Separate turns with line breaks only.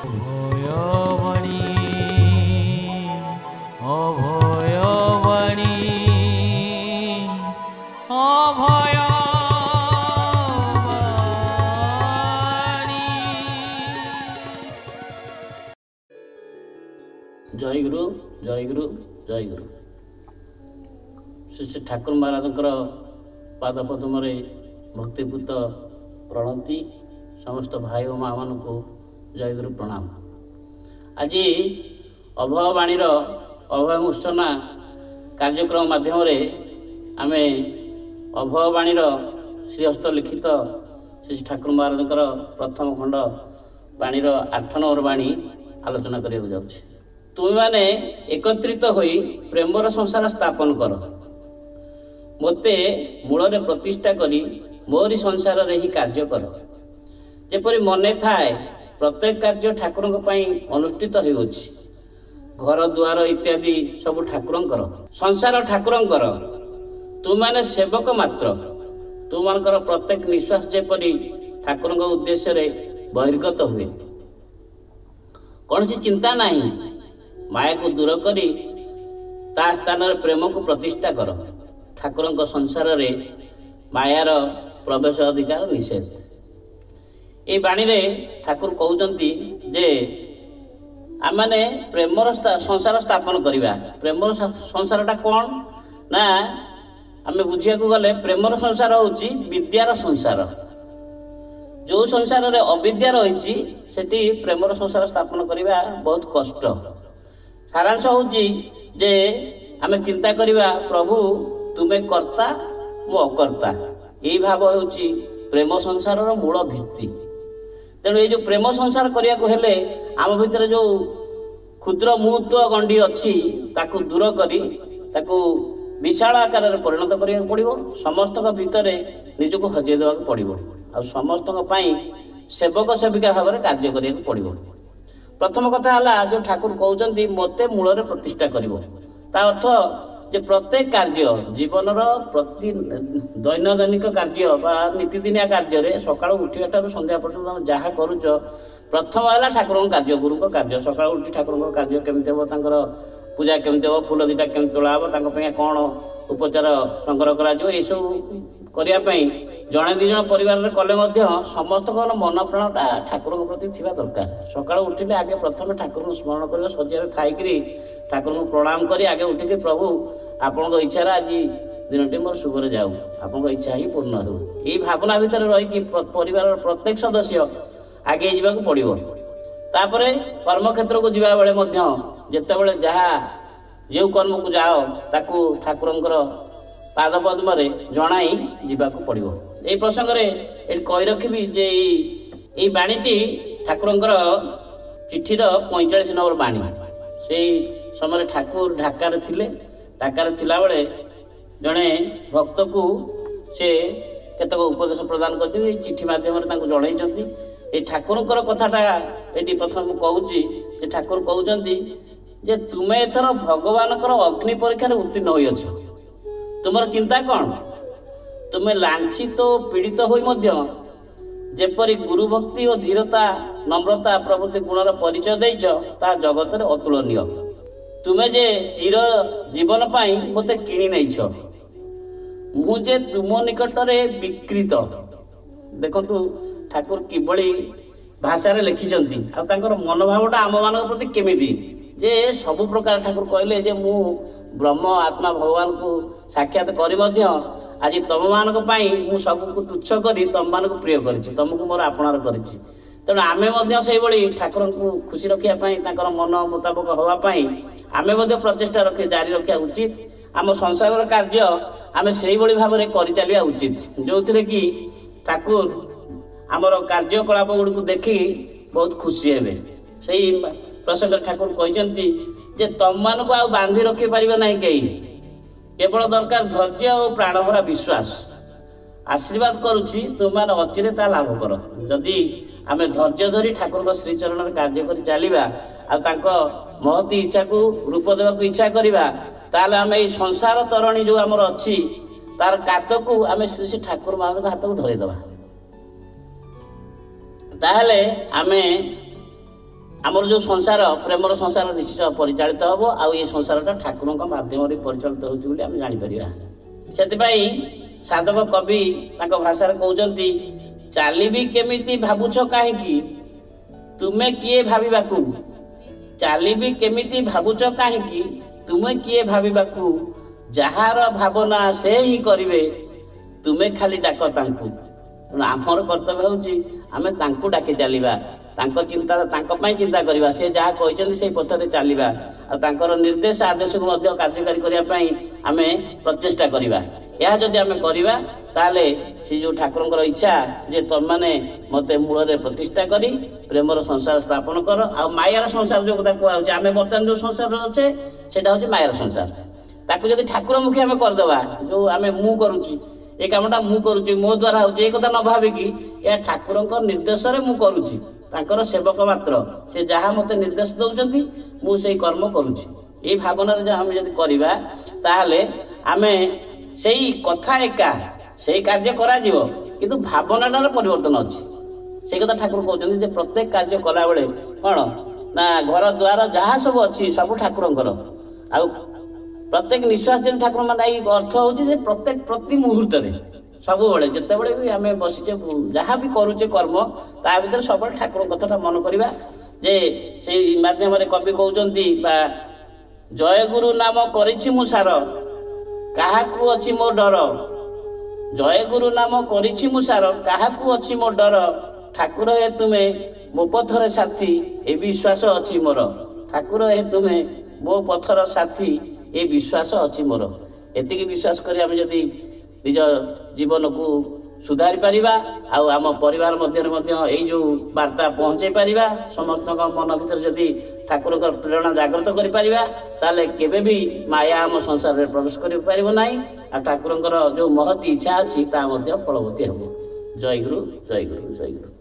ଅଭୟବାଣୀ, ଅଭୟବାଣୀ, ଅଭୟବାଣୀ।
ଜୟଗୁରୁ, ଜୟଗୁରୁ, ଜୟଗୁରୁ। ଶ୍ରୀ ଶ୍ରୀ ଠାକୁର ମହାରାଜଙ୍କର ପାଦପଦ୍ମରେ ଭକ୍ତିପୂତ ପ୍ରଣତି। ସମସ୍ତ ଭାଇ ଓ ମାଆମାନଙ୍କୁ ଜୟଗୁରୁ ପ୍ରଣାମ। ଆଜି ଅଭୟବାଣୀର ଅଭୟ ମୂର୍ଚ୍ଛନା କାର୍ଯ୍ୟକ୍ରମ ମାଧ୍ୟମରେ ଆମେ ଅଭୟବାଣୀର ଶ୍ରୀହସ୍ତ ଲିଖିତ ଶ୍ରୀ ଠାକୁର ମହାରାଜଙ୍କର ପ୍ରଥମ ଖଣ୍ଡ ବାଣୀର 8 ନମ୍ବର ବାଣୀ ଆଲୋଚନା କରିବାକୁ ଯାଉଛି। ତୁମେମାନେ ଏକତ୍ରିତ ହୋଇ ପ୍ରେମର ସଂସାର ସ୍ଥାପନ କର। ମୋତେ ମୂଳରେ ପ୍ରତିଷ୍ଠା କରି ମୋରି ସଂସାରରେ ହିଁ କାର୍ଯ୍ୟ କର। ଯେପରି ମନେ ଥାଏ ପ୍ରତ୍ୟେକ କାର୍ଯ୍ୟ ଠାକୁରଙ୍କ ପାଇଁ ଅନୁଷ୍ଠିତ ହେଉଅଛି। ଘର ଦୁଆର ଇତ୍ୟାଦି ସବୁ ଠାକୁରଙ୍କର, ସଂସାର ଠାକୁରଙ୍କର, ତୁମେମାନେ ସେବକ ମାତ୍ର। ତୁମମାନଙ୍କର ପ୍ରତ୍ୟେକ ନିଶ୍ୱାସ ଯେପରି ଠାକୁରଙ୍କ ଉଦ୍ଦେଶ୍ୟରେ ବହିର୍ଗତ ହୁଏ। କୌଣସି ଚିନ୍ତା ନାହିଁ। ମାୟାକୁ ଦୂର କରି ତା ସ୍ଥାନରେ ପ୍ରେମକୁ ପ୍ରତିଷ୍ଠା କର। ଠାକୁରଙ୍କ ସଂସାରରେ ମାୟାର ପ୍ରବେଶ ଅଧିକାର ନିଷେଧ। ଏଇ ବାଣୀରେ ଠାକୁର କହୁଛନ୍ତି ଯେ ଆମେମାନେ ପ୍ରେମର ସଂସାର ସ୍ଥାପନ କରିବା। ପ୍ରେମର ସଂସାରଟା କ'ଣ ନା, ଆମେ ବୁଝିବାକୁ ଗଲେ ପ୍ରେମର ସଂସାର ହେଉଛି ବିଦ୍ୟାର ସଂସାର। ଯେଉଁ ସଂସାରରେ ଅବିଦ୍ୟା ରହିଛି ସେଠି ପ୍ରେମର ସଂସାର ସ୍ଥାପନ କରିବା ବହୁତ କଷ୍ଟ। ସାରାଂଶ ହେଉଛି ଯେ ଆମେ ଚିନ୍ତା କରିବା, ପ୍ରଭୁ ତୁମେ କର୍ତ୍ତା, ମୁଁ ଅକର୍ତ୍ତା। ଏଇ ଭାବ ହେଉଛି ପ୍ରେମ ସଂସାରର ମୂଳ ଭିତ୍ତି। ତେଣୁ ଏଇ ଯେଉଁ ପ୍ରେମ ସଂସାର କରିବାକୁ ହେଲେ ଆମ ଭିତରେ ଯେଉଁ କ୍ଷୁଦ୍ର ମୁହୂର୍ତ୍ତ ଗଣ୍ଡି ଅଛି ତାକୁ ଦୂର କରି ତାକୁ ବିଶାଳ ଆକାରରେ ପରିଣତ କରିବାକୁ ପଡ଼ିବ। ସମସ୍ତଙ୍କ ଭିତରେ ନିଜକୁ ହଜେଇ ଦେବାକୁ ପଡ଼ିବ ଆଉ ସମସ୍ତଙ୍କ ପାଇଁ ସେବକ ସେବିକା ଭାବରେ କାର୍ଯ୍ୟ କରିବାକୁ ପଡ଼ିବ। ପ୍ରଥମ କଥା ହେଲା ଯେଉଁ ଠାକୁର କହୁଛନ୍ତି ମୋତେ ମୂଳରେ ପ୍ରତିଷ୍ଠା କରିବ, ତା ଅର୍ଥ ଯେ ପ୍ରତ୍ୟେକ କାର୍ଯ୍ୟ ଜୀବନର ପ୍ରତି ଦୈନନ୍ଦିନ କାର୍ଯ୍ୟ ବା ନୀତିଦିନିଆ କାର୍ଯ୍ୟରେ ସକାଳୁ ଉଠିବା ଠାରୁ ସନ୍ଧ୍ୟା ପର୍ଯ୍ୟନ୍ତ ତମେ ଯାହା କରୁଛ, ପ୍ରଥମ ହେଲା ଠାକୁରଙ୍କ କାର୍ଯ୍ୟ, ଗୁରୁଙ୍କ କାର୍ଯ୍ୟ। ସକାଳୁ ଉଠି ଠାକୁରଙ୍କ କାର୍ଯ୍ୟ କେମିତି ହେବ, ତାଙ୍କର ପୂଜା କେମିତି ହେବ, ଫୁଲ ଦୁଇଟା କେମିତି ତୋଳା ହେବ, ତାଙ୍କ ପାଇଁ କ'ଣ ଉପଚାର ସଂଗ୍ରହ କରାଯିବ, ଏସବୁ କରିବା ପାଇଁ ଜଣେ ଦୁଇ ଜଣ ପରିବାରରେ କଲେ ମଧ୍ୟ ସମସ୍ତଙ୍କର ମନ ପ୍ରାଣଟା ଠାକୁରଙ୍କ ପ୍ରତି ଥିବା ଦରକାର। ସକାଳୁ ଉଠିଲେ ଆଗେ ପ୍ରଥମେ ଠାକୁରଙ୍କୁ ସ୍ମରଣ କରିବା, ଶଯ୍ୟାରେ ଥାଇକିରି ଠାକୁରଙ୍କୁ ପ୍ରଣାମ କରି ଆଗେ ଉଠିକି ପ୍ରଭୁ ଆପଣଙ୍କ ଇଚ୍ଛାରେ ଆଜି ଦିନଟି ମୋର ଶୁଭରେ ଯାଉ, ଆପଣଙ୍କ ଇଚ୍ଛା ହିଁ ପୂର୍ଣ୍ଣ ହେଉ, ଏଇ ଭାବନା ଭିତରେ ରହିକି ପରିବାରର ପ୍ରତ୍ୟେକ ସଦସ୍ୟ ଆଗେଇ ଯିବାକୁ ପଡ଼ିବ। ତାପରେ କର୍ମକ୍ଷେତ୍ରକୁ ଯିବାବେଳେ ମଧ୍ୟ ଯେତେବେଳେ ଯାହା ଯେଉଁ କର୍ମକୁ ଯାଅ ତାକୁ ଠାକୁରଙ୍କର ପାଦପଦ୍ମରେ ଜଣାଇ ଯିବାକୁ ପଡ଼ିବ। ଏଇ ପ୍ରସଙ୍ଗରେ ଏଠି କହି ରଖିବି ଯେ ଏଇ ବାଣୀଟି ଠାକୁରଙ୍କର ଚିଠିର 45 ନମ୍ବର ବାଣୀ। ସେଇ ସମୟରେ ଠାକୁର ଢାକାରେ ଥିଲେ। ଢାକାରେ ଥିଲାବେଳେ ଜଣେ ଭକ୍ତକୁ ସେ କେତେକ ଉପଦେଶ ପ୍ରଦାନ କରିଛନ୍ତି, ଏଇ ଚିଠି ମାଧ୍ୟମରେ ତାଙ୍କୁ ଜଣାଇଛନ୍ତି। ଏଇ ଠାକୁରଙ୍କର କଥାଟା ଏଠି ପ୍ରଥମେ ମୁଁ କହୁଛି ଯେ ଠାକୁର କହୁଛନ୍ତି ଯେ ତୁମେ ଏଥର ଭଗବାନଙ୍କର ଅଗ୍ନି ପରୀକ୍ଷାରେ ଉତ୍ତୀର୍ଣ୍ଣ ହୋଇଅଛ। ତୁମର ଚିନ୍ତା କ'ଣ? ତୁମେ ଲାଞ୍ଛିତ ଓ ପୀଡ଼ିତ ହୋଇ ମଧ୍ୟ ଯେପରି ଗୁରୁଭକ୍ତି ଓ ଧୀରତା, ନମ୍ରତା ପ୍ରଭୃତି ଗୁଣର ପରିଚୟ ଦେଇଛ, ତାହା ଜଗତରେ ଅତୁଳନୀୟ। ତୁମେ ଯେ ଚିର ଜୀବନ ପାଇଁ ମୋତେ କିଣି ନେଇଛ, ମୁଁ ଯେ ତୁମ ନିକଟରେ ବିକ୍ରିତ। ଦେଖନ୍ତୁ ଠାକୁର କିଭଳି ଭାଷାରେ ଲେଖିଛନ୍ତି ଆଉ ତାଙ୍କର ମନୋଭାବଟା ଆମମାନଙ୍କ ପ୍ରତି କେମିତି, ଯେ ସବୁ ପ୍ରକାର ଠାକୁର କହିଲେ ଯେ ମୁଁ ବ୍ରହ୍ମ ଆତ୍ମା ଭଗବାନଙ୍କୁ ସାକ୍ଷାତ କରି ମଧ୍ୟ ଆଜି ତମମାନଙ୍କ ପାଇଁ ମୁଁ ସବୁକୁ ତୁଚ୍ଛ କରି ତମମାନଙ୍କୁ ପ୍ରିୟ କରିଛି, ତମକୁ ମୋର ଆପଣାର କରିଛି। ତେଣୁ ଆମେ ମଧ୍ୟ ସେଇଭଳି ଠାକୁରଙ୍କୁ ଖୁସି ରଖିବା ପାଇଁ, ତାଙ୍କର ମନ ମୁତାବକ ହେବା ପାଇଁ ଆମେ ମଧ୍ୟ ପ୍ରଚେଷ୍ଟା ଜାରି ରଖିବା ଉଚିତ। ଆମ ସଂସାରର କାର୍ଯ୍ୟ ଆମେ ସେଇଭଳି ଭାବରେ କରିଚାଲିବା ଉଚିତ, ଯେଉଁଥିରେ କି ଠାକୁର ଆମର କାର୍ଯ୍ୟକଳାପ ଗୁଡ଼ିକୁ ଦେଖି ବହୁତ ଖୁସି ହେବେ। ସେଇ ପ୍ରସଙ୍ଗରେ ଠାକୁର କହିଛନ୍ତି ଯେ ତମମାନଙ୍କୁ ଆଉ ବାନ୍ଧି ରଖିପାରିବେ ନାହିଁ କେହି, କେବଳ ଦରକାର ଧୈର୍ଯ୍ୟ ଓ ପ୍ରାଣଭରା ବିଶ୍ୱାସ। ଆଶୀର୍ବାଦ କରୁଛି ତୁମେମାନେ ଅଚିରେ ତା ଲାଭ କର। ଯଦି ଆମେ ଧୈର୍ଯ୍ୟ ଧରି ଠାକୁରଙ୍କ ଶ୍ରୀଚରଣରେ କାର୍ଯ୍ୟ କରି ଚାଲିବା ଆଉ ତାଙ୍କ ମହତୀ ଇଚ୍ଛାକୁ ରୂପ ଦେବାକୁ ଇଚ୍ଛା କରିବା, ତାହେଲେ ଆମେ ଏଇ ସଂସାର ତରଣୀ ଯେଉଁ ଆମର ଅଛି ତାର କାତକୁ ଆମେ ଶ୍ରୀ ଶ୍ରୀ ଠାକୁର ମହାରାଜଙ୍କ ହାତକୁ ଧରେଇଦେବା। ତାହେଲେ ଆମେ ଆମର ଯେଉଁ ସଂସାର, ପ୍ରେମର ସଂସାର ନିଶ୍ଚୟ ପରିଚାଳିତ ହେବ, ଆଉ ଏ ସଂସାରଟା ଠାକୁରଙ୍କ ମାଧ୍ୟମରେ ପରିଚାଳିତ ହେଉଛି ବୋଲି ଆମେ ଜାଣିପାରିବା। ସେଥିପାଇଁ ସାଧକ କବି ତାଙ୍କ ଭାଷାରେ କହୁଛନ୍ତି, ଚାଲିବି କେମିତି ଭାବୁଛ କାହିଁକି, ତୁମେ କିଏ ଭାବିବାକୁ? ଚାଲିବି କେମିତି ଭାବୁଛ କାହିଁକି, ତୁମେ କିଏ ଭାବିବାକୁ? ଯାହାର ଭାବନା ସେ ହିଁ କରିବେ, ତୁମେ ଖାଲି ଡାକ ତାଙ୍କୁ। ତେଣୁ ଆମର କର୍ତ୍ତବ୍ୟ ହେଉଛି ଆମେ ତାଙ୍କୁ ଡାକି ଚାଲିବା, ତାଙ୍କ ଚିନ୍ତା, ତାଙ୍କ ପାଇଁ ଚିନ୍ତା କରିବା, ସେ ଯାହା କହିଛନ୍ତି ସେଇ ପଥରେ ଚାଲିବା, ଆଉ ତାଙ୍କର ନିର୍ଦ୍ଦେଶ ଆଦେଶକୁ ମଧ୍ୟ କାର୍ଯ୍ୟକାରୀ କରିବା ପାଇଁ ଆମେ ପ୍ରଚେଷ୍ଟା କରିବା। ଏହା ଯଦି ଆମେ କରିବା, ତାହେଲେ ସେ ଯେଉଁ ଠାକୁରଙ୍କର ଇଚ୍ଛା ଯେ ତମମାନେ ମୋତେ ମୂଳରେ ପ୍ରତିଷ୍ଠା କରି ପ୍ରେମର ସଂସାର ସ୍ଥାପନ କର। ଆଉ ମାୟାର ସଂସାର ଯେଉଁ କଥା କୁହାହେଉଛି, ଆମେ ବର୍ତ୍ତମାନ ଯେଉଁ ସଂସାରରେ ଅଛେ ସେଇଟା ହେଉଛି ମାୟାର ସଂସାର। ତାକୁ ଯଦି ଠାକୁରମୁଖୀ ଆମେ କରିଦେବା, ଯେଉଁ ଆମେ ମୁଁ କରୁଛି ଏ କାମଟା, ମୁଁ କରୁଛି, ମୋ ଦ୍ୱାରା ହେଉଛି, ଏ କଥା ନ ଭାବିକି ଏହା ଠାକୁରଙ୍କ ନିର୍ଦ୍ଦେଶରେ ମୁଁ କରୁଛି, ତାଙ୍କର ସେବକ ମାତ୍ର, ସେ ଯାହା ମୋତେ ନିର୍ଦ୍ଦେଶ ଦେଉଛନ୍ତି ମୁଁ ସେଇ କର୍ମ କରୁଛି, ଏଇ ଭାବନାରେ ଆମେ ଯଦି କରିବା, ତାହେଲେ ଆମେ ସେଇ କଥା ଏକା, ସେଇ କାର୍ଯ୍ୟ କରାଯିବ, କିନ୍ତୁ ଭାବନାଟାର ପରିବର୍ତ୍ତନ ଅଛି। ସେଇ କଥା ଠାକୁର କହୁଛନ୍ତି ଯେ ପ୍ରତ୍ୟେକ କାର୍ଯ୍ୟ କଲାବେଳେ କ'ଣ ନା ଘର ଦ୍ୱାର ଯାହା ସବୁ ଅଛି ସବୁ ଠାକୁରଙ୍କର। ଆଉ ପ୍ରତ୍ୟେକ ନିଶ୍ୱାସ ଯେମିତି ଠାକୁର, ମାନେ ଏଇ ଅର୍ଥ ହେଉଛି ଯେ ପ୍ରତ୍ୟେକ ପ୍ରତି ମୁହୂର୍ତ୍ତରେ ସବୁବେଳେ ଯେତେବେଳେ ବି ଆମେ ବସିଛେ, ଯାହା ବି କରୁଛେ କର୍ମ, ତା ଭିତରେ ସବୁବେଳେ ଠାକୁରଙ୍କ କଥାଟା ମନ କରିବା। ଯେ ସେଇ ମାଧ୍ୟମରେ କବି କହୁଛନ୍ତି ବା, ଜୟଗୁରୁ ନାମ କରିଛି ମୁଁ ସାର, କାହାକୁ ଅଛି ମୋ ଡର? ଜୟଗୁରୁ ନାମ କରିଛି ମୁଁ ସାର, କାହାକୁ ଅଛି ମୋ ଡର? ଠାକୁର ହେ ତୁମେ ମୋ ପଥରେ ସାଥୀ, ଏ ବିଶ୍ୱାସ ଅଛି ମୋର। ଠାକୁର ହେ ତୁମେ ମୋ ପଥର ସାଥୀ, ଏ ବିଶ୍ୱାସ ଅଛି ମୋର। ଏତିକି ବିଶ୍ୱାସ କରି ଆମେ ଯଦି ନିଜ ଜୀବନକୁ ସୁଧାରି ପାରିବା, ଆଉ ଆମ ପରିବାର ମଧ୍ୟରେ ମଧ୍ୟ ଏଇ ଯେଉଁ ବାର୍ତ୍ତା ପହଞ୍ଚାଇ ପାରିବା, ସମସ୍ତଙ୍କ ମନ ଭିତରେ ଯଦି ଠାକୁରଙ୍କର ପ୍ରେରଣା ଜାଗ୍ରତ କରିପାରିବା, ତାହେଲେ କେବେ ବି ମାୟା ଆମ ସଂସାରରେ ପ୍ରବେଶ କରିପାରିବ ନାହିଁ, ଆଉ ଠାକୁରଙ୍କର ଯେଉଁ ମହତ୍ ଇଚ୍ଛା ଅଛି ତାହା ମଧ୍ୟ ଫଳବତୀ ହେବ। ଜୟ ଗୁରୁ, ଜୟ ଗୁରୁ, ଜୟ ଗୁରୁ।